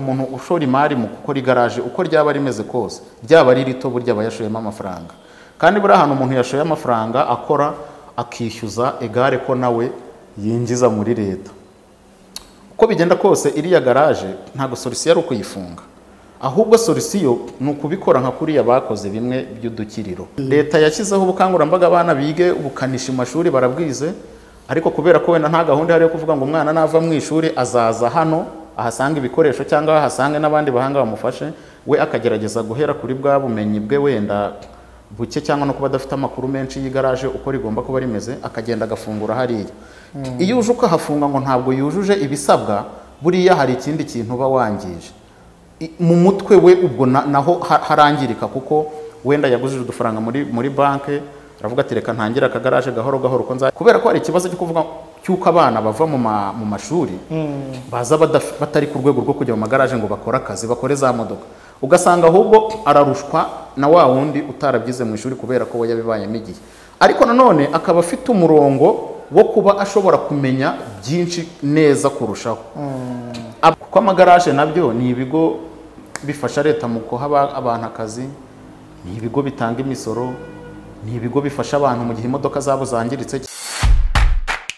Umuntu ushora imari mu gukora igaraje, uko ryaba rimeze kose, ryaba ari rito, burya aba yashoyemo amafaranga. Kandi buriya ahantu umuntu yashoye amafaranga akora akishyuza egare ko nawe yinjiza muri leta. Uko bigenda kose, iriya garaje ntabwo solution ari ukuyifunga, ahubwo solution ni ukubikora nka kuriya bakoze bimwe by'udukiriro. Leta yashyizeho ubukangurambaga, abana bige ubukanishi mu mashuri barabwize, ariko kubera ko wenda nta gahunda ihari yo kuvuga ngo umwana nava mu ishuri azaza hano ahasanga ibikoresho cyangwa ahasange n'abandi bahanga bamufashe, we akagerageza guhera kuri bwa bumenyi bwe wenda buke cyangwa no kuba adafite amakuru menshi y'igaraje uko rigomba kuba rimeze, akagenda agafungura hariya. Iyo uje ukahafunga ngo ntabwo yujuje ibisabwa, buriya hari ikindi kintu uba wangije mu mutwe we, ubwo naho harangirika, kuko wenda yagujije udufaranga muri banki, aravuga ati reka ntangire akagaraje gahoro gahoro uko nza. Kubera ko hari ikibazo cyo kuvuga cy'uko abana bava mu mashuri baza batari ku rwego rwo kujya mu magaraje ngo bakore akazi, bakore za modoka, ugasanga ahubwo ararushwa na wa wundi utarabyize mu ishuri kubera ko we yabibayemo igihe, ariko nanone akaba afite umurongo wo kuba ashobora kumenya byinshi neza kurushaho. Kuko amagaraje nabyo ni ibigo bifasha leta mu guha abantu akazi, ni ibigo bitanga imisoro, ni ibigo bifasha abantu mu gihe imodoka zabo zangiritse.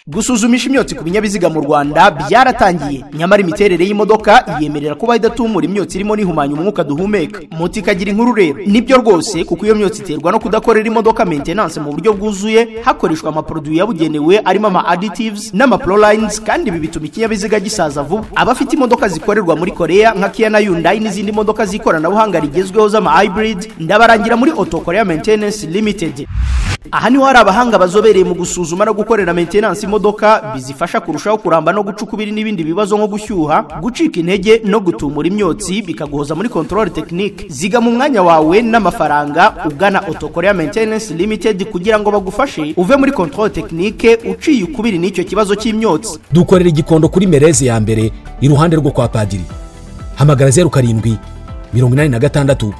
Gusuzumisha imyotsi ku binyabiziga mu Rwanda byaratangiye, nyamara imiterere y'imodoka yemerera kuba idatumura imyotsi irimo n'ihumanya umwuka duhumeka. Moto ikagira inkuru rero, nibyo rwose, kuko iyo myotsi iterwa no kudakorera imodoka maintenance mu buryo bwuzuye, hakoreshwa amaproduit yabugenewe arimo ama additives n'ama prolines, kandi ibi bituma ikinyabiziga gisaza vuba. Abafite imodoka zikorerwa muri Korea nka Kia na Hyundai n'izindi modoka z'ikoranabuhanga rigezweho z'ama hybrid, ndabarangira muri Auto Korea Maintenance Limited. Aha niho hari abahanga bazobereye mu gusuzuma no gukorera maintenance imodoka, bizifasha kurushaho kuramba no guca ukubiri n'ibindi bibazo nko gushyuha, gucika intege no gutumura imyotsi, bikaguhoza muri contrôle technique. Ziga mu mwanya wawe n'amafaranga ugana Auto Korea Maintenance Limited kugira ngo bagufashe uve muri contrôle technique uciye ukubiri n'icyo kibazo cy'imyotsi. Dukorera Igikondo kuri Mereze ya mbere, iruhande rwo kwa padiri. Hamagara 0786 20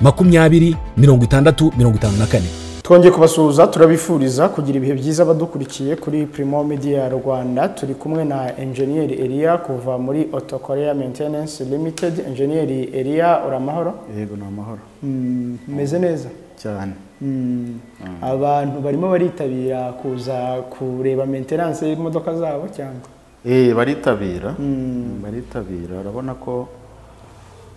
60 54. Twongeye kubasuhuza, turabifuriza kugira ibihe byiza badukurikiye kuri Primo Media Rwanda. Turi kumwe na Engineer Elia kuva muri Auto Korea Maintenance Limited. Engineer Elia, uramahoro? Yego, ni amahoro. Meze neza. Cyane. Abantu barimo baritabira kuza kureba maintenance y'imodoka zabo cyangwa? Baritabira, baritabira. Urabona ko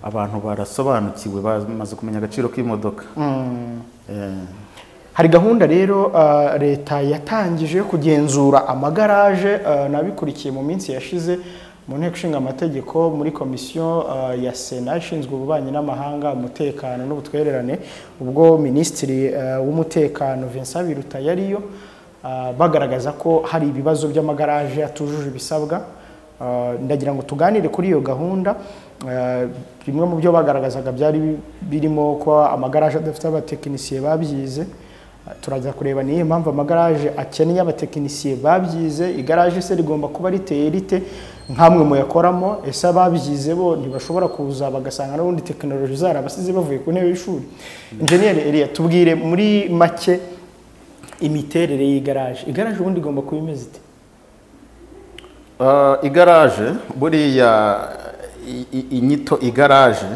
abantu barasobanukiwe, bamaze kumenya agaciro k'imodoka. Hari gahunda rero leta yatangije yo kugenzura amagaraje. Nabikurikiye mu minsi yashize mu Nteko Ishinga Amategeko, muri komisiyo ya Sena ishinzwe ububanyi n'amahanga, umutekano n'ubutwererane, ubwo Minisitiri w'Umutekano Vincent Biruta yariyo, bagaragaza ko hari ibibazo by'amagaraje atujuje ibisabwa. Ndagira ngo tuganire kuri iyo gahunda. Bimwe mu byo bagaragazaga byari birimo ko amagaraje adafite abatekinisiye babyize. Turajya kureba niyo mpamvu amagaraje akennye abatekinisiye babyize. Igaraje se rigomba kuba riteye rite nkamwe muyakoramo? Ese ababyize bo ntibashobora kuza bagasanga n'ubundi tekinoloji zarabasize bavuye ku ntebe y'ishuri? Engineer Elia, tubwire muri make imiterere y'igaraje. Igaraje ubundi igomba kuba imeze ite? Igaraje buriya, inyito igaraje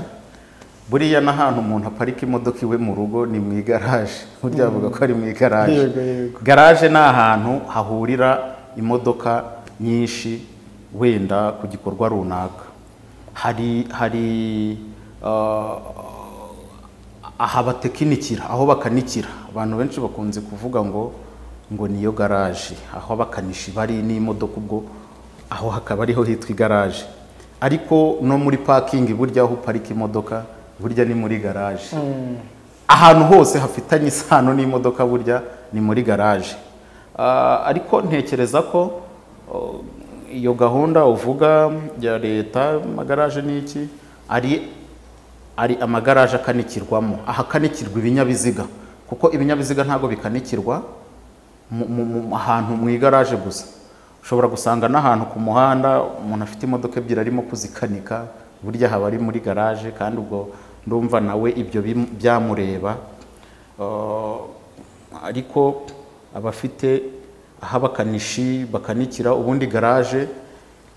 buriya n'ahantu umuntu aparika imodoka iwe mu rugo ni mu igaraje, burya bavuga ko ari mu igaraje. yego yego Garaje ni ahantu hahurira imodoka nyinshi wenda ku gikorwa runaka. Hari aha batekinikira, aho bakanikira. Abantu benshi bakunze kuvuga ngo niyo garaje aho abakanishi bari n'imodoka, ubwo aho hakaba ariho hitwa igaraje. Ariko no muri parking burya, aho uparika imodoka burya ni muri garaje. Ahantu hose hafitanye isano n'imodoka burya ni muri garaje. Ariko ntekereza ko iyo gahunda uvuga ya leta, amagaraje ni iki, ari amagaraje akanikirwamo, ahakanikirwa ibinyabiziga, kuko ibinyabiziga ntabwo bikanikirwa ahantu mu igaraje gusa. Ushobora gusanga n'ahantu ku muhanda umuntu afite imodoka ebyiri arimo kuzikanika, burya haba ari muri garaje, kandi ubwo ndumva nawe ibyo byamureba. Ariko abafite aho abakanishi bakanikira, ubundi garaje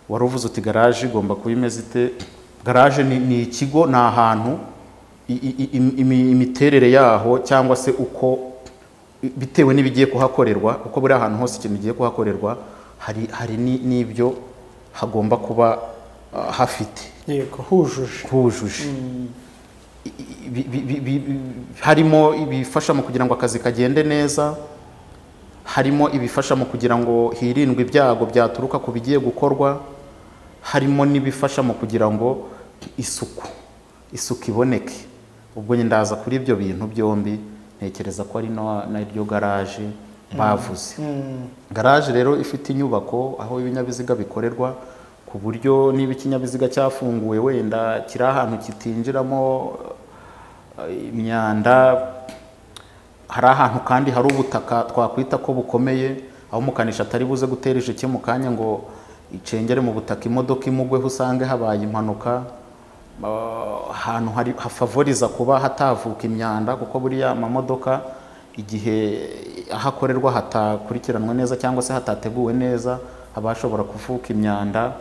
wari uvuze uti garaje igomba kuba imeze ite? Garage ni ikigo, ni ahantu imiterere yaho cyangwa se uko bitewe n'ibigiye kuhakorerwa, kuko buri ahantu hose ikintu giye kuhakorerwa hari n'ibyo hagomba kuba hafite. Yego, hujuje. Harimo ibifasha mu kugira ngo akazi kagende neza, harimo ibifasha mu kugira ngo hirindwe ibyago byaturuka ku bigiye gukorwa, harimo n'ibifasha mu kugira ngo isuku iboneke. Ubwo ndaza kuri ibyo bintu byombi, ntekereza ko ari naryo garage bavuze. Garage rero ifite inyubako aho ibinyabiziga bikorerwa, ku buryo niba ikinyabiziga cyafunguwe wenda kiri ahantu kitinjiramo imyanda, hari ahantu kandi hari ubutaka twakwita ko bukomeye, aho umukanishi atari buze gutera ijeke mu kanya ngo icengere mu butaka imodoka imugweho usange habaye impanuka. Ahantu hari hafavoriza kuba hatavuka imyanda, kuko buriya amamodoka igihe ahakorerwa hatakurikiranwa neza cyangwa se hatateguwe neza haba hashobora kuvuka imyanda.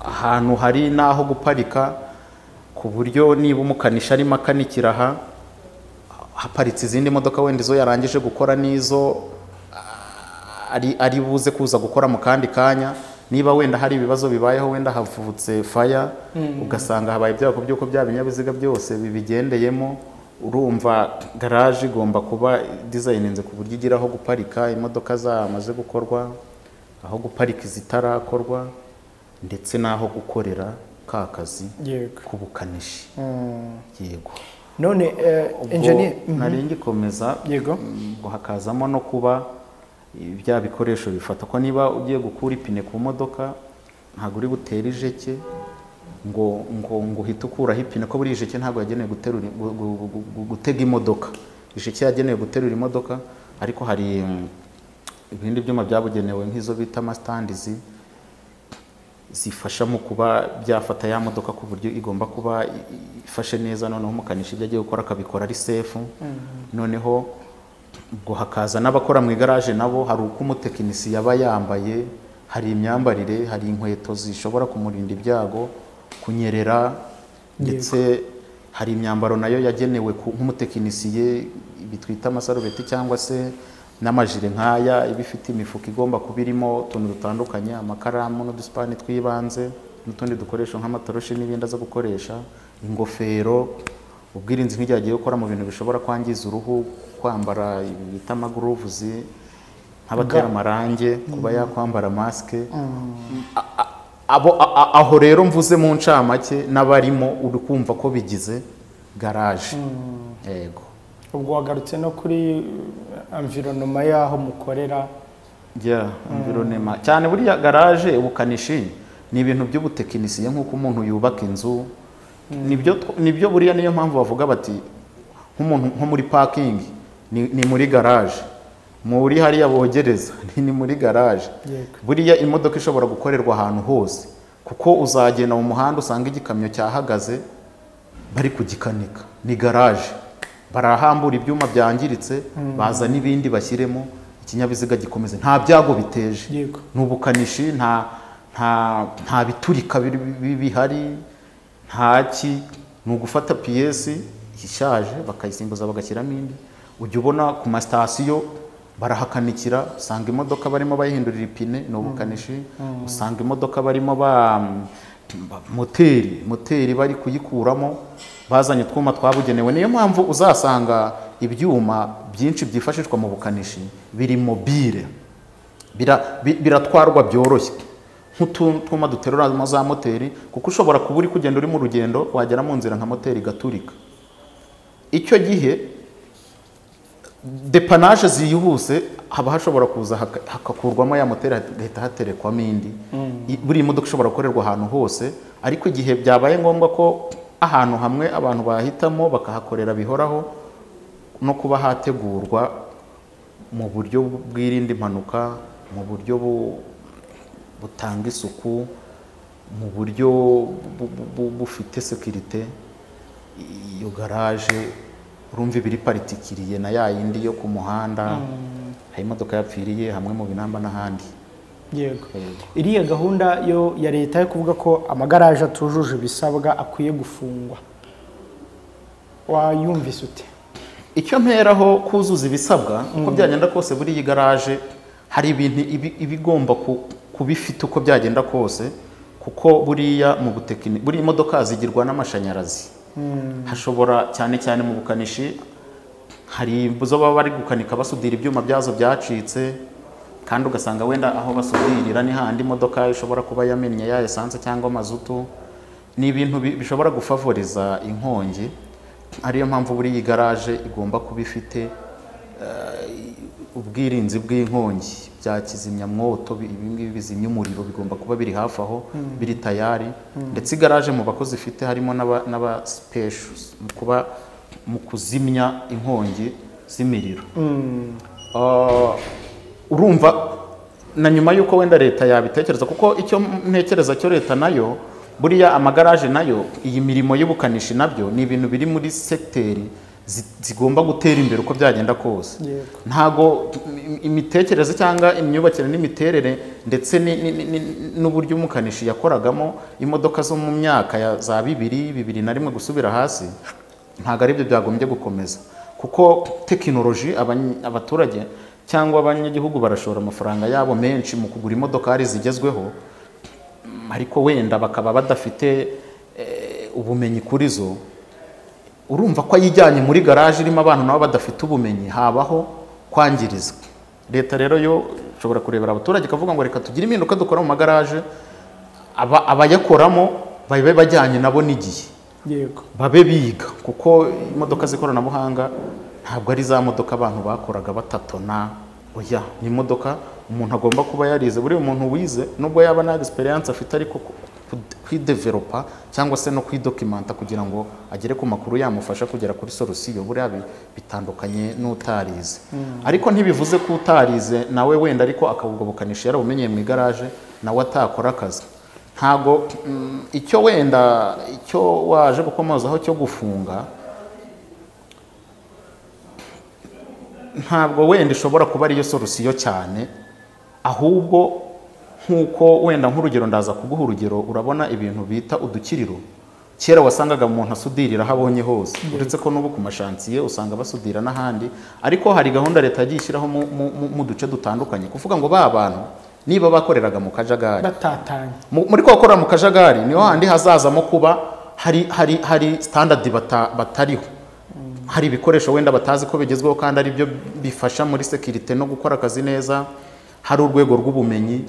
Ahantu hari n'aho guparika, ku buryo niba umukanishi arimo akanikira aha haparitse izindi modoka wenda izo yarangije gukora n'izo ari buze kuza gukora mu kandi kanya, niba wenda hari ibibazo bibayeho, wenda havutse fire, ugasanga habaye ibyago by'uko bya binyabiziga byose bibigendeyemo. Urumva garage igomba kuba designinze ku buryo igira aho guparika imodoka zamaze gukorwa, aho guparika izitarakorwa, ndetse n'aho gukorera ka kazi k'ubukanishi. Yego. None engineer, nari ngikomeza. Yego. Hakazamo no kuba bya bikoresho bifata, ko niba ugiye gukura ipine ku modoka ntabwo uri butere ijeke ngo uhite ukuraho ipine, ko buri ijeke ntabwo yagenewe gutega imodoka. Ijeke yagenewe guterura imodoka, ariko hari ibindi byuma byabugenewe nk'izo bita amastandizi zifasha mu kuba byafata ya modoka ku buryo igomba kuba ifashe neza, noneho umukanishi ibyo agiye gukora akabikora ari safe. Noneho ubwo hakaza n'abakora mu igaraje nabo, hari uko umutekinisiye aba yambaye, hari imyambarire, hari inkweto zishobora kumurinda ibyago, kunyerera, ndetse hari imyambaro nayo yagenewe nk'umutekinisiye bitwita amasarubeti cyangwa se n'amajire nk'aya, iba ifite imifuka igomba kuba irimo utuntu dutandukanye, amakaramu n'udusipani tw'ibanze n'utundi dukoresho nk'amatoroshi n'ibindi aza gukoresha, ingofero, ubwirinzi nk'igihe agiye gukora mu bintu bishobora kwangiza uruhu, kwambara bita amaguruvuzi nk'abatera amarange, kuba yakwambara masike. Aho rero mvuze mu ncamake n'abarimo uri kumva ko bigize garage. Yego. Ubwo wagarutse no kuri environnement yaho mukorera. Yeah, environnement cyane. Buriya garage ubukanishi ni ibintu by'ubutekinisiye, nk'uko umuntu yubaka inzu. Nibyo buriya niyo mpamvu bavuga bati nk'umuntu nko muri parking ni muri garage, muri hariya bogereza ni muri garage. Buriya imodoka ishobora gukorerwa ahantu hose, kuko uzagenda mu muhanda usanga igikamyo cyahagaze bari kugikanika, ni garage. Barahambura ibyuma byangiritse, baza n'ibindi bashyiremo, ikinyabiziga gikomeze, nta byago biteje. N'ubukanishi nta biturika bihari, nta ki, ni ugufata piyesi ishaje bakayisimbuza bagashyiramo indi. Ujya ubona ku masitasiyo barahakanikira, usanga imodoka barimo bayihindurira ipine, ni ubukanishi. Usanga imodoka barimo ba moteri bari kuyikuramo, bazanye utwuma twabugenewe. Niyo mpamvu uzasanga ibyuma byinshi byifashishwa mu bukanishi biri mobile, biratwarwa byoroshye, nk'utwuma duterura za moteri, kuko ushobora kuba uri kugenda uri mu rugendo, wagera mu nzira nka moteri igaturika. Icyo gihe depanage zihuse haba hashobora kuza hakakurwamo ya moteri hagahita haterekwamo indi. Buri modoka ishobora gukorerwa ahantu hose, ariko igihe byabaye ngombwa ko ahantu hamwe abantu bahitamo bakahakorera bihoraho, no kuba hategurwa mu buryo bwirinda impanuka, mu buryo butanga isuku, mu buryo bufite sekirite. Iyo garage urumva ibiri particulier na ya yindi yo ku muhanda, hari imodoka yapfiriye hamwe mu binamba n'ahandi. Yego. Iriya gahunda yo ya leta yo kuvuga ko amagaraje atujuje ibisabwa akwiye gufungwa, wayumvise ute? Icyo mperaho kuzuza ibisabwa, uko byagenda kose buri iyi garaje hari ibintu ibigomba kubifite uko byagenda kose, kuko buriya mu butekini buri imodoka zigirwa n'amashanyarazi. Hashobora cyane cyane mu bukanishi hari izo baba bari gukanika basudira ibyuma byazo byacitse, kandi ugasanga wenda aho basudirira ni handi imodoka ishobora kuba yamennye ya essence cyangwa mazutu. Ni ibintu bishobora gufavoriza inkongi. Ariyo mpamvu buri iyi garaje igomba kuba ifite ubwirinzi bw'inkongi bya kizimyamwoto, ibi ngibi bizimya umuriro bigomba kuba biri hafi aho, biri tayari. Ndetse igaraje mu bakozi ifite harimo n'aba specials mu kuba mu kuzimya inkongi z'imiriro. Urumva na nyuma yuko wenda leta yabitekereza, kuko icyo ntekereza cyo leta nayo buriya amagaraje nayo iyi mirimo y'ubukanishi nabyo ni ibintu biri muri secteur zigomba gutera imbere uko byagenda kose. Ntago imitekerereze cyangwa imyubakire n'imiterere ndetse n'uburyo umukanishi yakoragamo imodoka zo mu myaka ya za 2001 gusubira hasi, ntago ari byo byagombye gukomeza, kuko tekinoloji abaturage cyangwa abanyagihugu barashora amafaranga yabo menshi mu kugura imodokari zigezweho, ariko wenda bakaba badafite ubumenyi kuri zo. Urumva ko ayijyanye muri garage irimo abantu nabo badafite ubumenyi, habaho kwangirizwa. Leta rero yo ishobora kurebera abaturage ikavuga ngo reka tugire impinduka dukora mu magaraje, abayakoramo babe bajyanye nabo n'igihe. Yego. Babe biga, kuko imodoka z'ikoranabuhanga ntabwo ari za modoka abantu bakoraga batatona. Oya, ni imodoka umuntu agomba kuba yarize. Buri umuntu wize nubwo yaba nta experience afite, ariko kwidevelopa cyangwa se no kwidocumenta kugira ngo agere ku makuru yamufasha kugera kuri solution, buriya bitandukanye n'utarize. Ariko ntibivuze ko utarize nawe wenda ariko akabugobokanisha yarabumenyeye mu igaraje nawe atakora akazi. Ntago icyo wenda icyo waje gukomozaho cyo gufunga, ntabwo wenda ishobora kuba ariyo solution cyane, ahubwo nkuko wenda nk'urugero ndaza kuguha urugero, urabona ibintu bita udukiriro. Kera wasangaga umuntu asudirira aho abonye hose, uretse ko n'ubu ku mashansiye usanga basudira n'ahandi, ariko hari gahunda leta yagiye ishyiraho mu duce dutandukanye kuvuga ngo ba bantu niba bakoreraga mu kajagari batatanye, muri ko bakora mu kajagari niho handi hazazamo kuba hari standard batariho, hari ibikoresho wenda batazi ko bigezweho kandi ari byo bifasha muri security no gukora akazi neza, hari urwego rw'ubumenyi.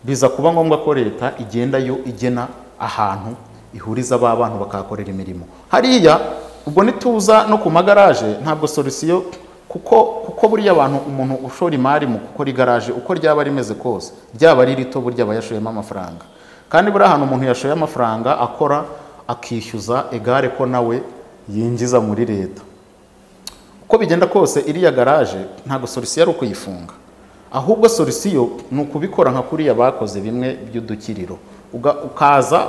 Biza kuba ngombwa ko leta igenda yo igena ahantu ihuriza aba bantu bakakorera imirimo. Hariya ubwo nituza no ku magaraje ntabwo solution, kuko buriya abantu umuntu ushora imari mu gukora igaraje uko ryaba rimeze kose, ryaba ari rito burya abayashoyemo amafaranga. Kandi buriya ahantu umuntu yashoye amafaranga akora akishyuza egare ko nawe yinjiza muri leta. Uko bigenda kose iriya garage ntabwo solution ari ukuyifunga, ahubwo solution ni ukubikora nka kuriya bakoze bimwe by'udukiriro, ukaza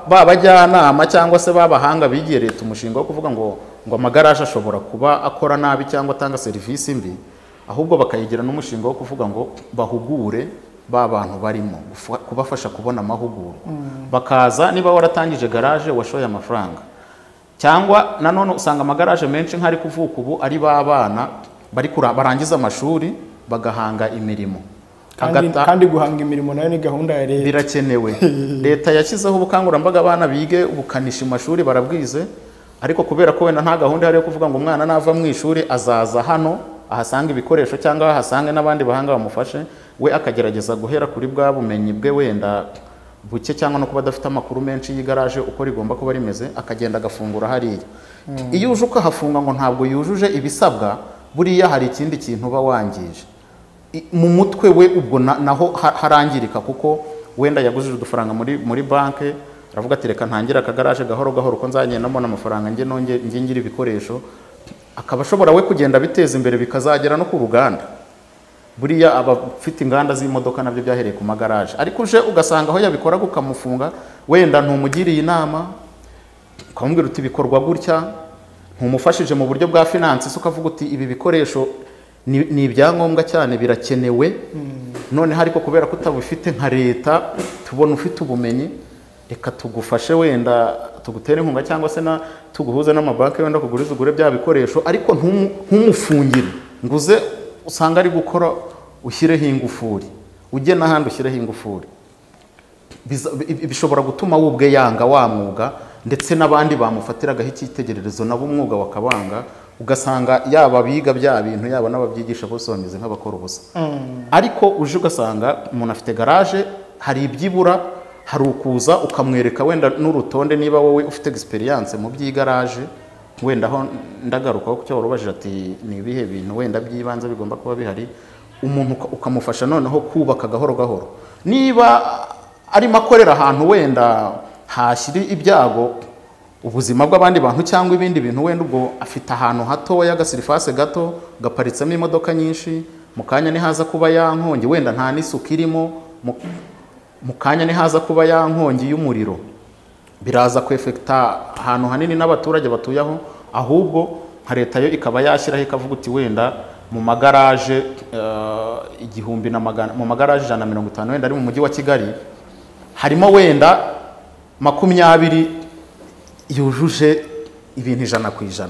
babajyanama cyangwa se babahanga bigiye leta umushinga wo kuvuga ngo amagaraje ashobora kuba akora nabi cyangwa atanga serivisi mbi, ahubwo bakayigira n'umushinga wo kuvuga ngo bahugure ba bantu barimo, kubafasha kubona amahugurwa. Bakaza niba waratangije garage washoye amafaranga, cyangwa nanone usanga amagaraje menshi nk'ari kuvuka ubu ari ba bana bari barangiza amashuri bagahanga imirimo. Kandi guhanga imirimo nayo ni gahunda ya leta, birakenewe. Leta yashyizeho ubukangurambaga abana bige ubukanishi mu mashuri barabwize, ariko kubera ko wenda nta gahunda ihari yo kuvuga ngo umwana nava mu ishuri azaza hano ahasanga ibikoresho cyangwa ahasange n'abandi bahanga bamufashe, we akagerageza guhera kuri bwa bumenyi bwe wenda buke cyangwa no kuba adafite amakuru menshi y'igaraje uko rigomba kuba rimeze, akagenda agafungura hariya. Iyo uje ukahafunga ngo ntabwo yujuje ibisabwa, buriya hari ikindi kintu uba wangije mu mutwe we, ubwo naho harangirika, kuko wenda yagujije udufaranga muri banke, aravuga ati reka ntangire akagaraje gahoro gahoro ko nzagenda mbona amafaranga nge nonge nge ngira ibikoresho, akaba ashobora we kugenda biteza imbere bikazagera no ku ruganda. Buriya abafite inganda z'imodoka nabyo byahereye ku magaraje, ariko uje ugasanga aho yabikora ukamufunga, wenda ntumugiriye inama ukamubwira uti bikorwa gutya, ntumufashije mu buryo bwa finance, ukavuga uti ibi bikoresho Ni ibyangombwa cyane, birakenewe. None ariko kubera ko utabufite nka leta tubona ufite ubumenyi, reka tugufashe wenda tugutere inkunga cyangwa se na tuguhuze n'amabanki wenda kuguriza ugure bya bikoresho, ariko ntumufungire nguze usanga ari gukora ushyireho ingufuri, ujye n'ahandi ushyireho ingufuri. Bishobora gutuma we ubwe yanga wa mwuga, ndetse n'abandi bamufatiragaho icyitegererezo nabo umwuga wakabanga, ugasanga yaba abiga bya bintu yaba n'ababyigisha bose bameze nk'abakora ubusa. Ariko uje ugasanga umuntu afite garage, hari ibyibura, hari ukuza ukamwereka wenda n'urutonde, niba wowe ufite experience mu by'igaraje, wenda aho ndagaruka ku cyo warubajije ati ni ibihe bintu wenda by'ibanze bigomba kuba bihari, umuntu ukamufasha noneho kubaka gahoro gahoro. Niba arimo akorera ahantu wenda hashyira ibyago ubuzima bw'abandi bantu cyangwa ibindi bintu, wenda ubwo afite ahantu hatoya agasirifase gato gaparitsemo imodoka nyinshi, mu kanya nihaza kuba ya nkongi wenda nta n'isuku irimo, mu kanya nihaza kuba ya nkongi y'umuriro biraza kwefekta ahantu hanini n'abaturage batuye aho. Ahubwo nka leta yo ikaba yashyiraho ikavuga uti wenda mu magaraje 1100, mu magaraje 150 wenda ari mu mujyi wa Kigali, harimo wenda 20 yujuje ibintu 100%,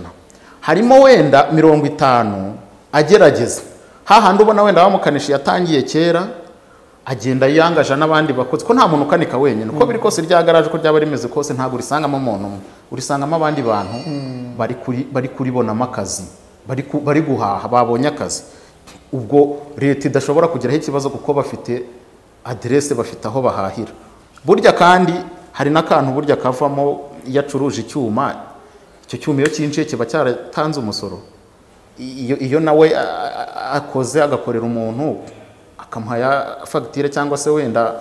harimo wenda 50 agerageza. Hahandi ubona wenda bamukanishi yatangiye kera agenda yangaje n'abandi bakozi, ko nta muntu ukanika wenyine. Uko biri kose rya garage uko ryaba rimeze kose ntabwo urisangamo umuntu umwe, urisangamo abandi bantu bari kuribonamo akazi, bari guhaha, babonye akazi. Ubwo leta idashobora kugeraho ikibazo kuko bafite aderese, bafite aho bahahira. Burya kandi hari n'akantu burya kavamo iyo acuruje icyuma, icyo cyuma iyo cyinjiye kiba cyaratanze umusoro. Iyo nawe akoze agakorera umuntu akamuha ya fagitire cyangwa se wenda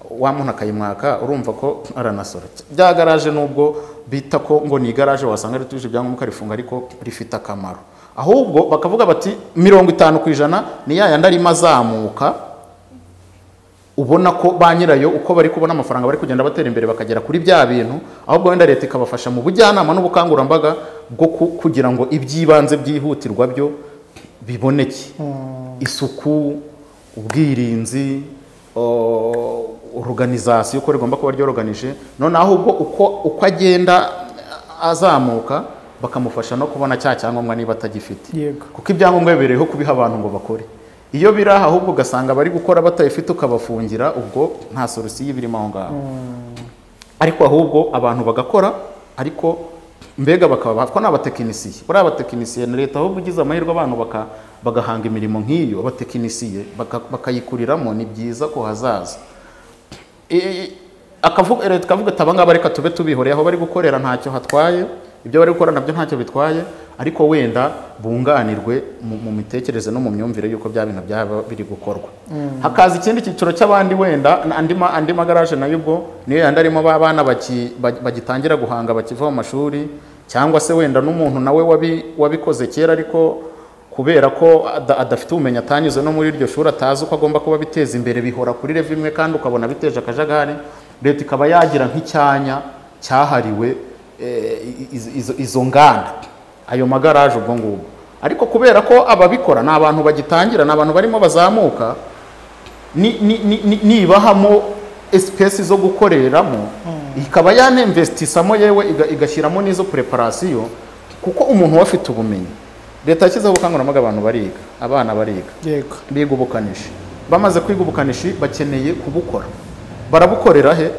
wa muntu akayimwaka, urumva ko aranasora. Bya garage nubwo bita ko ngo ni garage wasanga rituje ibyangombwa rifunga, ariko rifite akamaro. Ahubwo bakavuga bati 50% ni ya yandi arimo azamuka, ubona ko ba nyirayo uko bari kubona amafaranga bari kugenda batera imbere bakagera kuri bya bintu. Ahubwo wenda leta ikabafasha mu bujyanama n'ubukangurambaga bwo kugira ngo iby'ibanze byihutirwa byo biboneke, isuku, ubwirinzi, organisation uko rigomba kuba ryorganije. None ahubwo uko agenda azamuka bakamufasha no kubona cya cyangombwa niba atagifite, kuko ibyangombwa bibereyeho kubiha abantu ngo bakore. Iyo biraha ahubwo ugasanga bari gukora batayifite ukabafungira, ubwo nta solution ibirimo aho ngaho. Ariko ahubwo abantu bagakora, ariko mbega bakaba ko n'abatekinisiye, buri abatekinisiye na leta ahubwo ugize amahirwe abantu bagahanga imirimo nk'iyo, abatekinisiye bakayikuriramo, ni byiza ko hazaza. Akavuga leta ikavuga ati abangaba reka tube tubihoreye, aho bari gukorera ntacyo hatwaye, ibyo bari gukora nabyo ntacyo bitwaye, ariko wenda bunganirwe mu mitekerereze no mu myumvire y'uko bya bintu byaba biri gukorwa. Hakaza ikindi cyiciro cy'abandi wenda andi magaraje nayo ubwo niyo yandi arimo abana bagitangira guhanga bakiva mu mashuri, cyangwa se wenda n'umuntu nawe wabikoze kera ariko kubera ko adafite ubumenyi atanyuze no muri iryo shuri, atazi uko agomba kuba biteza imbere, bihora kuri level imwe kandi ukabona biteje akajagari. Leta ikaba yagira nk'icyanya cyahariwe izo nganda, ayo magaraje ubwo ngubwo. Ariko kubera ko ababikora ni abantu bagitangira, ni abantu barimo bazamuka, nibahamo espace zo gukoreramo, ikaba yaninvestisamo yewe igashyiramo n'izo preparation, kuko umuntu wafite ubumenyi. Leta yashyizeho ubukangurambaga, abantu bariga, abana bariga, biga ubukanishi. Bamaze kwiga ubukanishi bakeneye kubukora, barabukorera he?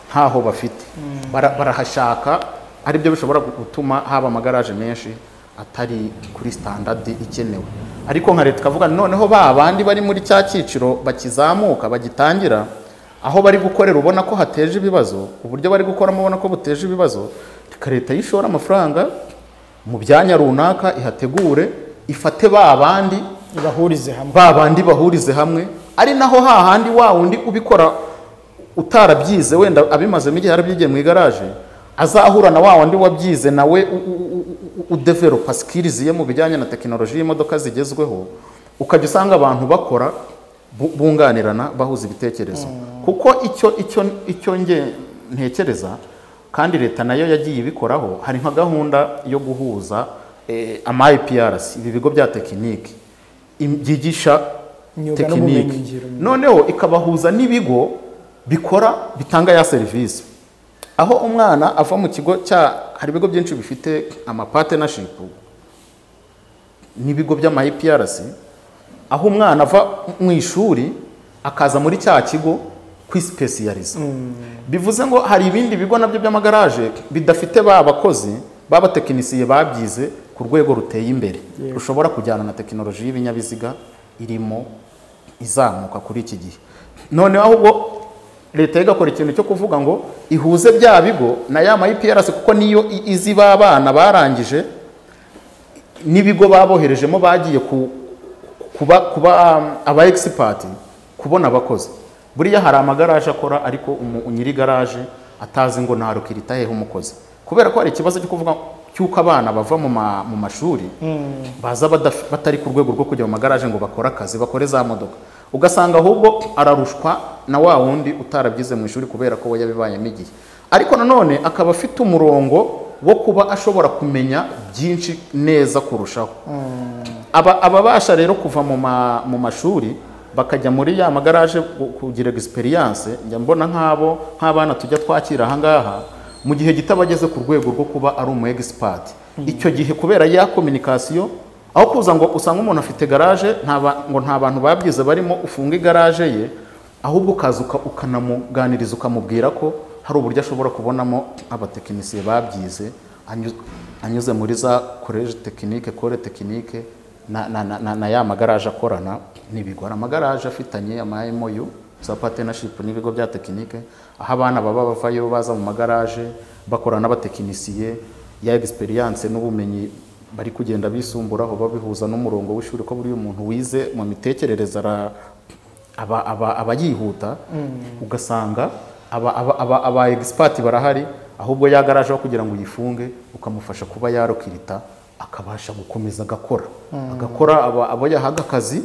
Ntaho bafite, barahashaka. Ari byo bishobora gutuma haba amagaraje menshi atari kuri standard ikenewe. Ariko nka leta ikavuga noneho ba bandi bari muri cya cyiciro bakizamuka bagitangira, aho bari gukorera ubona ko hateje ibibazo, uburyo bari gukoramo ubona ko buteje ibibazo, reka leta yishora amafaranga mu byanya runaka ihategure, ifate ba bandi bahurize hamwe, ba bandi bahurize hamwe. Ari naho hahandi wa wundi ubikora utarabyize wenda abimazemo igihe yarabyigiye mu igaraje, azahura na wa wundi wabyize nawe udevelopa skills ye mu bijyanye na tekinoloji y'imodoka zigezweho, ukajya usanga abantu bakora bunganirana bahuza ibitekerezo. Kuko icyo nge ntekereza, kandi leta nayo yagiye ibikoraho, hari nka gahunda yo guhuza ama IPRC, ibi bigo bya tekiniki. byigisha tekinike, noneho ikabahuza n'ibigo bikora bitanga ya serivisi. Aho umwana ava mu kigo cya, hari ibigo byinshi bifite ama partnership n'ibigo by'ama IPRC, aho umwana ava mu ishuri akaza muri cya kigo kwispecializa. Bivuze ngo hari ibindi bigo nabyo by'amagaraje bidafite ba bakozi b'abatekinisiye babyize ku rwego ruteye imbere, rushobora kujyana na tekinoloji y'ibinyabiziga irimo izamuka kuri iki gihe. Noneho ahubwo leta igakora ikintu cyo kuvuga ngo ihuze bya bigo na ya ma IPRC, kuko niyo izi b'abana barangije n'ibigo baboherejemo bagiye kuba aba expert kubona abakozi. Buriya hari amagaraje akora ariko nyiri garaje atazi ngo narukirita hehe umukozi, kubera ko hari ikibazo cyo kuvuga cy'uko abana bava mu mashuri baza batari ku rwego rwo kujya mu magaraje ngo bakore akazi, bakore za modoka, ugasanga ahubwo ararushwa na wa wundi utarabyize mu ishuri kubera ko we yabibayemo igihe. Ariko nanone akaba afite umurongo wo kuba ashobora kumenya byinshi neza kurushaho. Ababasha rero kuva mu mashuri bakajya muri ya magaraje kugira experience, njya mbona nk'abo nk'abana tujya twakira aha ngaha mu gihe gitabageze ku rwego rwo kuba ari umu expert. Icyo gihe kubera ya communication, aho kuza ngo usanga umuntu afite garage ngo nta bantu babyize barimo, ufunga igaraje ye, ahubwo ukaza ukanamuganiriza ukamubwira ko hari uburyo ashobora kubonamo abatekinisiye babyize anyuze muri za college technique, école technique na ya magaraje akorana n'ibigo. Hari amagaraje afitanye ama MOU za partnership n'ibigo bya tekinike, aho abana baba bavayo baza mu magaraje bakorana n'abatekinisiye, ya experience n'ubumenyi bari kugenda bisumburaho babihuza n'umurongo w'ishuri, ko buri umuntu wize mu mitekerereze aba yihuta, ugasanga aba expert barahari, ahubwo ya garaje aho kugira ngo uyifunge ukamufasha kuba yarokirita akabasha gukomeza agakora abo yahaga akazi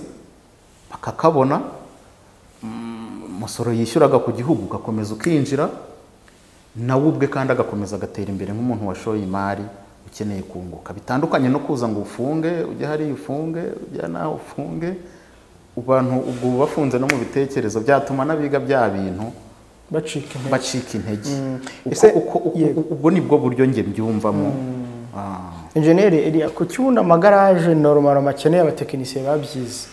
bakakabona, umusoro yishyuraga ku gihugu ugakomeza ukinjira, nawe ubwe kandi agakomeza agatera imbere nk'umuntu washoye imari ukeneye kunguka. Bitandukanye no kuza ngo ufunge ujye hari ufunge ujye naho ufunge, abantu ubwo bafunze no mu bitekerezo byatuma n'abiga bya bintu bacika intege. Ubwo nibwo buryo nge mbyumvamo. Engineer Elia, kuki ubundi amagaraje normal akeneye abatekinisiye babyize?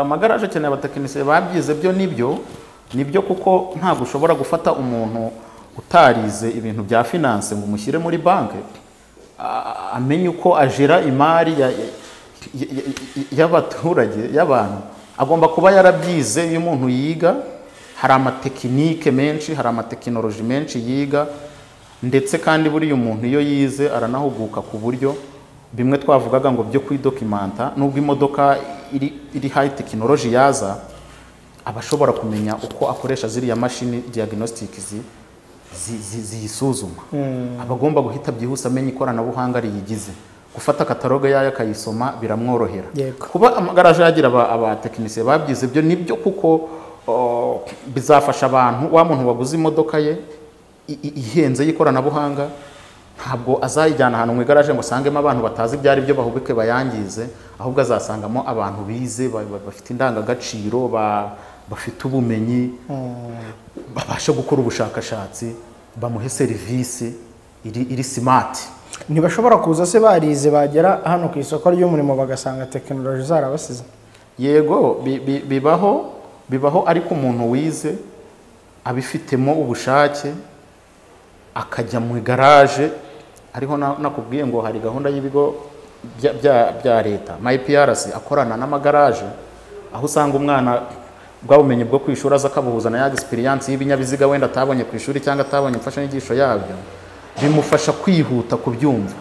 Amagaraje akeneye abatekinisiye babyize byo nibyo, kuko ntabwo ushobora gufata umuntu utarize ibintu bya finance ngo umushyire muri banke amenye uko ajira imari y'abaturage y'abantu. Agomba kuba yarabyize. Iyo umuntu yiga hari amatekinike menshi, hari amatekinoloji menshi yiga, ndetse kandi buriya umuntu iyo yize aranahuguka ku buryo bimwe twavugaga ngo byo kwidokimanta, nubwo imodoka iri high technology yaza, abashobora kumenya uko akoresha ziriya mashini diagnostic ziyisuzuma. Abagomba guhita byihuse amenya ikoranabuhanga riyigize, gufata kataloge yayo akayisoma biramworohera. Kuba amagaraje yagira abatekinisiye babyize byo nibyo, kuko bizafasha abantu. Wa muntu waguze imodoka ye ihenze y'ikoranabuhanga ntabwo azayijyana ahantu mu igaraje ngo asangemo abantu batazi ibyo ari byo bahubike bayangize, ahubwo azasangamo abantu bize bafite indangagaciro, bafite ubumenyi, babasha gukora ubushakashatsi, bamuhe serivisi iri smart. Ntibashobora kuza se barize bagera hano ku isoko ry'umurimo bagasanga tekinoloji zarabasize? Yego, bibaho, ariko umuntu wize abifitemo ubushake akajya mu igaraje, ariho nakubwiye ngo hari gahunda y'ibigo bya leta MyPRC akorana n'amagaraje, aho usanga umwana bwa bumenyi bwo kwishura aza akabuhuza na ya experience y'ibinyabiziga wenda atabonye ku ishuri cyangwa atabonye imfashanyigisho yabyo, bimufasha kwihuta kubyumva,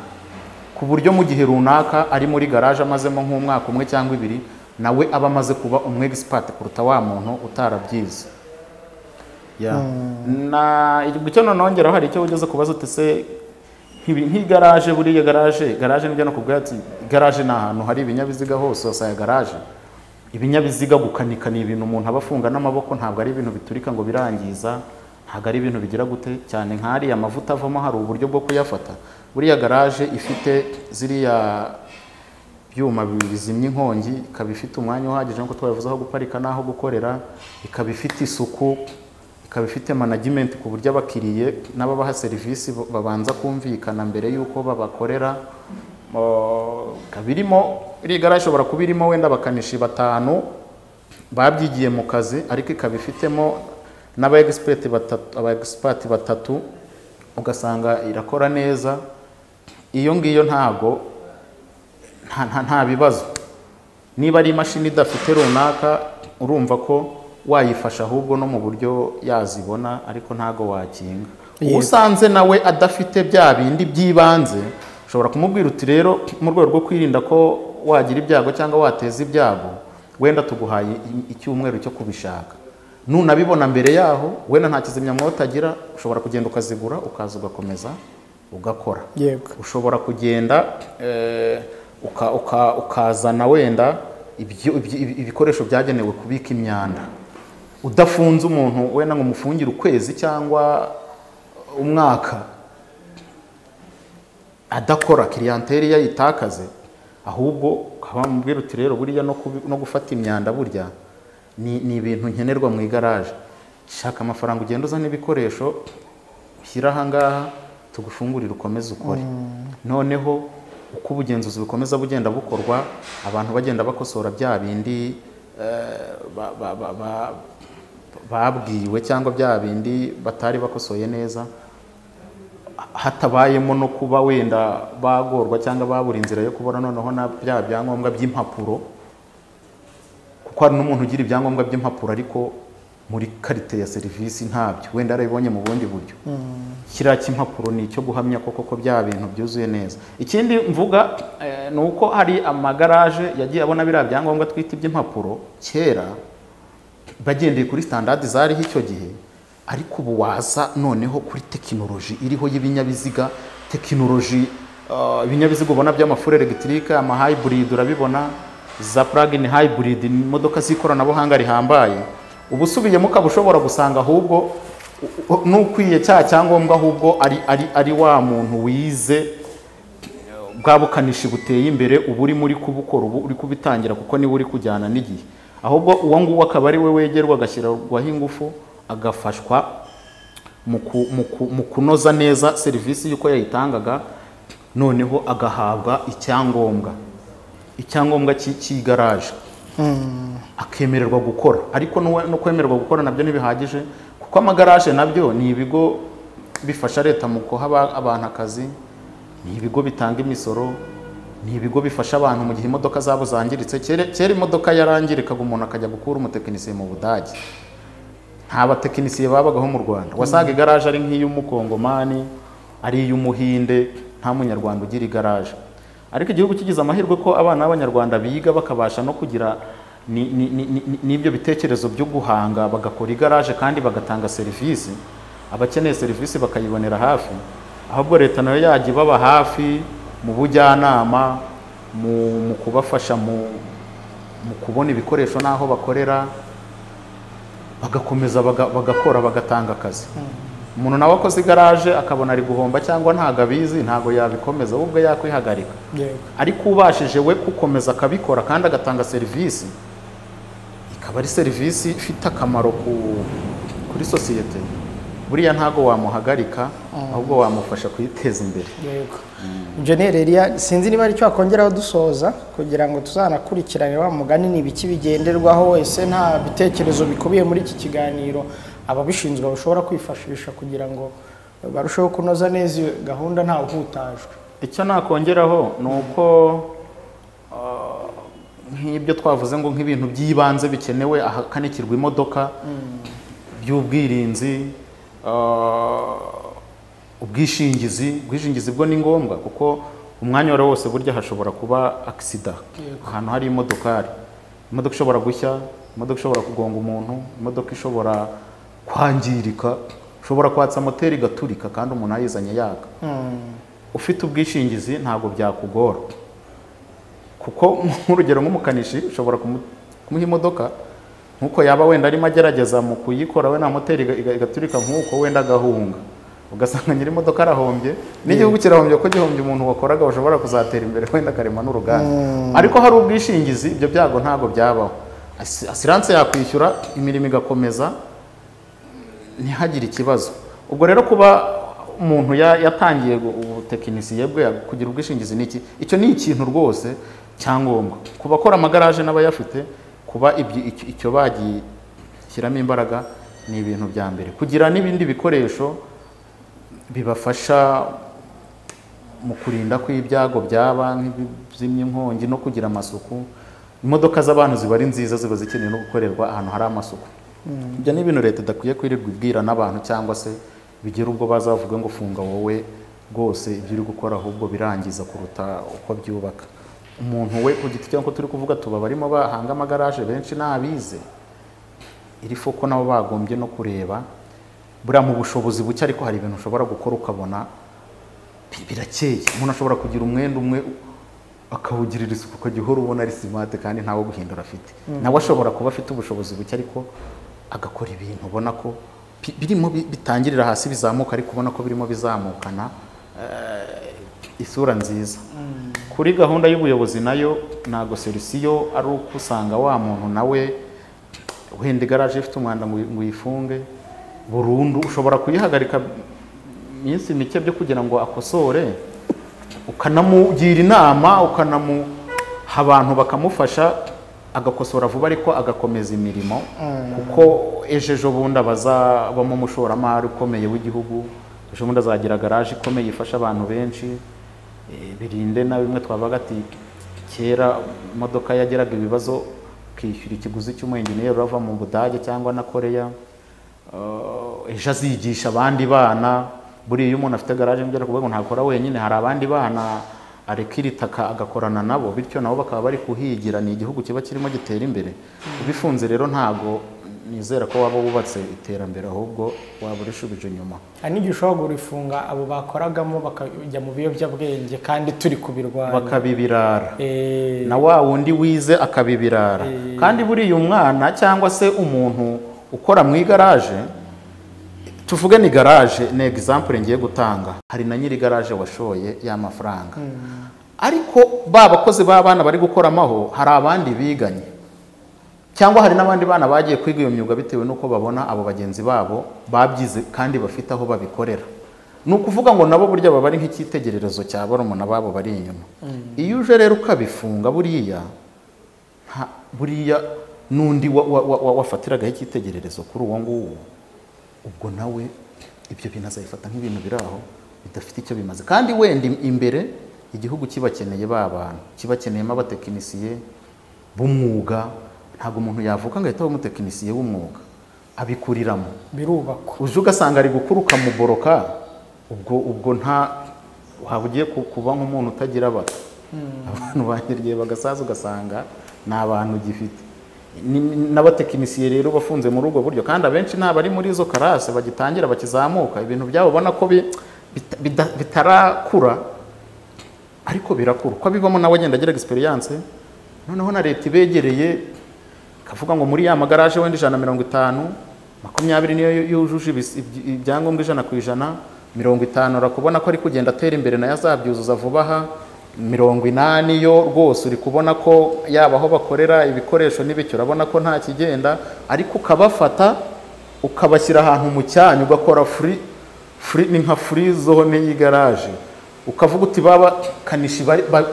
ku buryo mu gihe runaka ari muri garage amazemo nk'umwaka umwe cyangwa ibiri, nawe aba amaze kuba umu expert kuruta wa muntu utarabyize. Na icyo nongeraho hari icyo ugeze kubaza uti se nk'igaraje, buriya garage nibyo nakubwiye ati garage ni ahantu hari ibinyabiziga hose, wasanga garage ibinyabiziga gukanika ni ibintu umuntu aba afunga n'amaboko, ntabwo ari ibintu biturika ngo birangiza, ntabwo ari ibintu bigira gute cyane nk'ariya amavuta avamo hari uburyo bwo kuyafata. Buriya garage ifite ziriya ibyuma bizimya inkongi, ikaba ifite umwanya uhagije nk'uko twabivuze aho guparika n'aho gukorera, ikaba ifite isuku, ikaba ifite management ku buryo abakiriye n'ababaha serivisi babanza kumvikana mbere y'uko babakorera. Ikaba irimo, iri garaje ishobora kuba irimo wenda abakanishi 5 babyigiye mu kazi, ariko ikaba ifitemo n'aba expert batatu, ugasanga irakora neza. Iyo ngiyo ntago nta bibazo. Niba ari imashini idafite runaka, urumva ko wayifasha ahubwo no mu buryo yazibona, ariko ntago wakinga. Usanze nawe adafite bya bindi by'ibanze, ushobora kumubwira uti rero mu rwego rwo kwirinda ko wagira ibyago cyangwa wateza ibyago, wenda tuguhaye icyumweru cyo kubishaka. Nunabibona mbere yaho, wenda nta kizimyamwoto agira, ushobora kugenda ukazigura ukaza ugakomeza ugakora. Ushobora kugenda ukazana wenda ibikoresho byagenewe kubika imyanda, udafunze umuntu wenda ngo umufungire ukwezi cyangwa umwaka adakora, clientele yayitakaze, ahubwo ukabamubwira uti rero buriya no gufata imyanda burya ni ibintu nkenerwa mu igaraje, shaka amafaranga ugenda uzana ibikoresho ushyira aha ngaha tugufungurire ukomeze ukore. Noneho uko ubugenzuzi bukomeza bugenda bukorwa, abantu bagenda bakosora bya bindi babwiwe cyangwa bya bindi batari bakosoye neza, hatabayemo no kuba wenda bagorwa cyangwa babura inzira yo kubona noneho na bya byangombwa by'impapuro, kuko hari n'umuntu ugira ibyangombwa by'impapuro ariko muri karite ya serivisi ntabyo, wenda arabibonye mu bundi buryo. Kiriya cy'impapuro ni icyo guhamya koko ko bya bintu byuzuye neza. Ikindi mvuga ni uko hari amagaraje yagiye abona biriya byangombwa twita iby'impapuro kera bagendeye kuri standard zariho icyo gihe, ariko ubu waza noneho kuri tekinoloji iriho y'ibinyabiziga, tekinoloji ibinyabiziga ubona by'amafure electric, ama hybrid urabibona, za plug-in hybrid, imodoka z'ikoranabuhanga rihambaye. Ubu usubiyemo ukaba ushobora gusanga ahubwo n'ukwiye cya cyangombwa ahubwo ari wa muntu wize bwa bukanishi buteye imbere, ubu uri muri kubukora, ubu uri kubitangira kuko niwe uri kujyana n'igihe. Ahubwo uwo nguwo akaba ari we wegerwa agashyirwaho ingufu, agafashwa mu kunoza neza serivisi y'uko yayitangaga, noneho agahabwa icyangombwa cy'igaraje, akemererwa gukora. Ariko no kwemererwa gukora nabyo ntibihagije, kuko amagaraje nabyo ni ibigo bifasha leta mu guha abantu akazi, ni ibigo bitanga imisoro, ni ibigo bifasha abantu mu gihe imodoka zabo zangiritse. Kera imodoka yarangirikaga umuntu akajya gukura umutekinisiye mu Budage, nta batekinisiye babagaho mu Rwanda. Wasaga igaraje ari nk'iy'umukongomani, ari iy'umuhinde, nta munyarwanda ugira igaraje. Ariko igihugu kigize amahirwe ko abana b'abanyarwanda biga bakabasha no kugira n'ibyo bitekerezo byo guhanga, bagakora igaraje kandi bagatanga serivisi, abakeneye serivisi bakayibonera hafi. Ahubwo leta nayo yajya ibaba hafi mu bujyanama, mu kubafasha mu kubona ibikoresho n'aho bakorera, bagakomeza bagakora bagatanga akazi. Umuntu nawe akoze igaraje akabona ari guhomba cyangwa ntago abizi, ntago yabikomeza, ahubwo yakwihagarika. Ariko ubashije we gukomeza akabikora kandi agatanga serivisi, ikaba ari serivisi ifite akamaro kuri sosiyete, buriya ntago wamuhagarika, ahubwo wamufasha kuyiteza imbere. Yego. Engineer Elia, sinzi niba ari cyo wakongeraho dusoza kugira ngo tuzanakurikirane wa mugani ni ibiki bigenderwaho, ese nta bitekerezo bikubiye muri iki kiganiro ababishinzwe bashobora kwifashisha kugira ngo barusheho kunoza neza iyo gahunda nta uhutajwe? Icyo nakongeraho ni uko nk'ibyo twavuze ngo nk'ibintu by'ibanze bikenewe ahakanikirwa imodoka, by'ubwirinzi, ubwishingizi. Ubwishingizi bwo ni ngombwa kuko umwanya wari wose burya hashobora kuba accident ahantu hari imodokari, imodoka ishobora gushya, imodoka ishobora kugonga umuntu, imodoka ishobora kwangirika, ushobora kwatsa moteri igaturika kandi umuntu ayizanye yaka. Ufite ubwishingizi ntabwo byakugora, kuko nk'urugero nk'umukanishi ushobora kumuha imodoka nkuko yaba wenda arimo agerageza mu kuyikora we na moteri igaturika nkuko wenda agahunga, Ugasanga nyiri imodoka arahombye n'igihugu kirahombye, ko gihombye umuntu wakoraga ushobora kuzatera imbere wenda akarema n'uruganda. Ariko hari ubwishingizi, ibyo byago ntabwo byabaho. Assurance yakwishyura, imirimo igakomeza, ntihagire ikibazo. Ubwo rero kuba umuntu yatangiye ubutekinisiye bwe kugira ubwishingizi ni iki, icyo ni ikintu rwose cyangombwa ku bakora amagaraje n'abayafite, kuba icyo bagishyiramo imbaraga ni ibintu bya mbere. Kugira n'ibindi bikoresho bibafasha mu kurinda ko ibyago byaba nk'ibizimya inkongi no kugira amasuku. Imodoka z'abantu ziba ari nziza, ziba zikeneye no gukorerwa ahantu hari amasuku. Ibyo ni ibintu leta idakwiye kwirirwa ibwira n'abantu, cyangwa se bigera ubwo bazavuga ngo funga wowe rwose ibyo uri gukora, ahubwo birangiza kuruta uko byubaka. Umuntu we ku giti cyangwa turi kuvuga tuba barimo bahanga amagaraje benshi n'abize, iri foko nabo bagombye no kureba buriya mu bushobozi buke, ariko hari ibintu ushobora gukora ukabona birakeye. Umuntu ashobora kugira umwenda umwe akawugirira isuku ukajya uhora ubona ari simate kandi ntawo guhindura afite. Nawe ashobora kuba afite ubushobozi buke ariko agakora ibintu ubona ko birimo bitangirira hasi bizamuka, ariko ubona ko birimo bizamukana isura nziza. Kuri gahunda y'ubuyobozi nayo ntago solution ari uko usanga wa muntu nawe wenda igaraje ifite umwanda ngo uyifunge burundu, ushobora kuyihagarika iminsi mike byo kugira ngo akosore, ukanamugira inama, ukanamuha abantu bakamufasha agakosora vuba, ariko agakomeza imirimo, kuko ejo bundi abazabamo umushoramari ukomeye w'igihugu, ejo bundi azagira garaje ikomeye ifasha abantu benshi. Birinde na bimwe twavuga ati kera imodoka yageraga ibibazo ukishyura ikiguzi cy'umwenjeniyeri urava mu Budage cyangwa na Korea. Ejo azigisha abandi bana. Buriya iyo umuntu afite garaje mbere kuvuga ngo ntakora wenyine, hari abandi bana areka iritaka agakorana nabo, bityo nabo bakaba bari kuhigira, ni igihugu kiba kirimo gitera imbere. Ubifunze rero ntago nizera ko waba wubatse iterambere, ahubwo waba urishubije inyuma. Hari n'igihe ushobora kurifunga abo bakoragamo bakajya mu biyobyabwenge kandi turi kubirwanya, bakabibirara. Na wa wundi wize akabibirara. Kandi buriya umwana cyangwa se umuntu ukora mu igaraje, tuvuge ni garage ni example ngiye gutanga, hari na nyiri garage washoye ya mafaranga, ariko ba bakozi b'abana bari gukoramaho hari abandi biganye, cyangwa hari n'abandi bana bagiye kwiga iyo myuga bitewe nuko babona abo bagenzi babo babyize kandi bafite aho babikorera. Ni ukuvuga ngo nabo burya baba ari nk'icyitegererezo cya barumuna babo bari inyuma. Iyo uje rero ukabifunga buriya buriya n'undi wafatiragaho icyitegererezo kuri uwo nguwo, ubwo nawe ibyo bintu azabifata nk'ibintu biri aho bidafite icyo bimaze. Kandi wenda imbere igihugu kibakeneye ba bantu, kibakeneyemo abatekinisiye b'umwuga. Ntabwo umuntu yavuka ngo ahite aba umutekinisiye w'umwuga, abikuriramo, birubakwa. Uje ugasanga ari gukuruka muboroka, ubwo nta waba ugiye kuba nk'umuntu utagira abato. Abantu bagiriye bagasaza ugasanga ni abantu gifite. N'abatekinisiye rero bafunze muri ubwo buryo, kandi abenshi ntabari muri izo karase bagitangira bakizamuka, ibintu byabo ubona ko bitarakura, ariko birakura uko abivamo nawe agenda agira experience. Noneho na leta ibegereye ikavuga ngo muri ya magaraje wenda 150, 20 niyo yujuje ibyangombwa 100%, 50 urakubona ko ari kugenda atera imbere nayo azabyuzuza vuba aha, 80 yo rwose uri kubona ko yaba aho bakorera ibikoresho n'ibicyo urabona ko nta kigenda, ariko ukabafata ukabashyira ahantu mu cyanyu, ugakora free ni nka free zone y'igaraje, ukavuga uti baba kanishi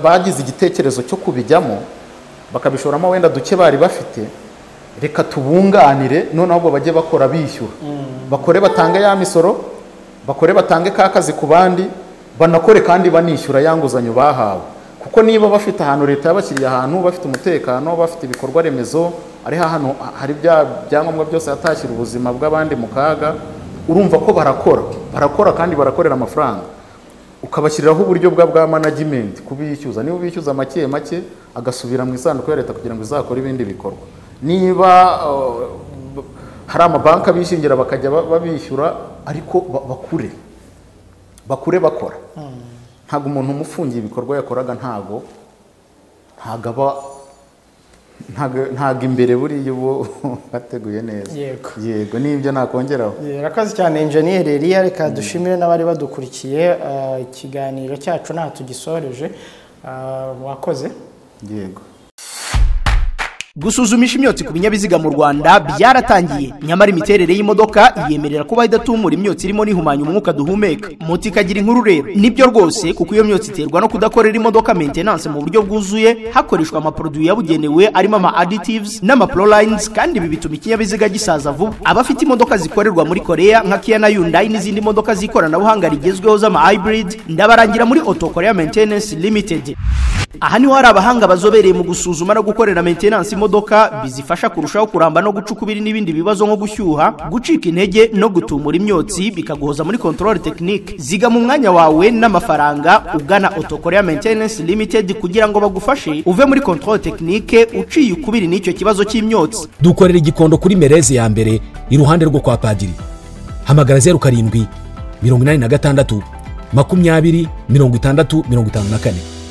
bagize igitekerezo cyo kubijyamo bakabishoramo wenda duke bari bafite, reka tubunganire noneho ahubwo bajye bakora bishyura, bakore batange ya misoro, bakore batange ka kazi ku bandi, banakore kandi banishyura yanguzanyo bahawe. Kuko niba bafite ahantu leta yabashyiriye ahantu bafite umutekano, bafite ibikorwa remezo, ari hano hari byangombwa byose yatashyira ubuzima bw'abandi mu kaga, urumva ko barakora kandi barakorera amafaranga. Ukabashyiriraho uburyo bwa management kubishyuza, niba ubishyuza make make agasubira mu isanduku ya leta kugira ngo izakore ibindi bikorwa. Niba hari amabanki abishingira bakajya babishyura, ariko bakure bakora. Ntago umuntu umufungiye ibikorwa yakoraga ntago aba Ntago imbere buriya ubu bateguye neza. Yego. Yego, nibyo nakongeraho. Urakoze cyane, Engineer Eliya. Reka dushimire n'abari badukurikiye. Ikiganiro cyacu nta tugisoreje. Wakoze. Yego. Gusuzumisha imyotsi ku binyabiziga mu Rwanda byaratangiye, nyamara imiterere y'imodoka iyemerera kuba idatumura imyotsi irimo n'ihumanya umwuka duhumeka. Moto ikagira inkuru rero, nibyo rwose, kuko iyo myotsi iterwa no kudakorera imodoka maintenance mu buryo bwuzuye, hakoreshwa amaproduit yabugenewe arimo ama additives n'ama prolines, kandi ibi bituma ikinyabiziga gisaza vuba. Abafite imodoka zikorerwa muri Korea nka Kia na Hyundai n'izindi modoka z'ikoranabuhanga rigezweho z'ama hybrid, ndabarangira muri Auto Korea Maintenance Limited. Aha niho hari abahanga bazobereye mu gusuzuma no gukorera maintenance imodoka, bizifasha kurushaho kuramba no guca ukubiri n'ibindi bibazo nko gushyuha, gucika intege no gutumura imyotsi, bikaguhoza muri contrôle technique. Ziga mu mwanya wawe n'amafaranga ugana Auto Korea Maintenance Limited kugira ngo bagufashe uve muri contrôle technique uciye ukubiri n'icyo kibazo cy'imyotsi. Dukorera Igikondo kuri Mereze ya mbere, iruhande rwo kwa padiri. Hamagara 07 86 20 60 54.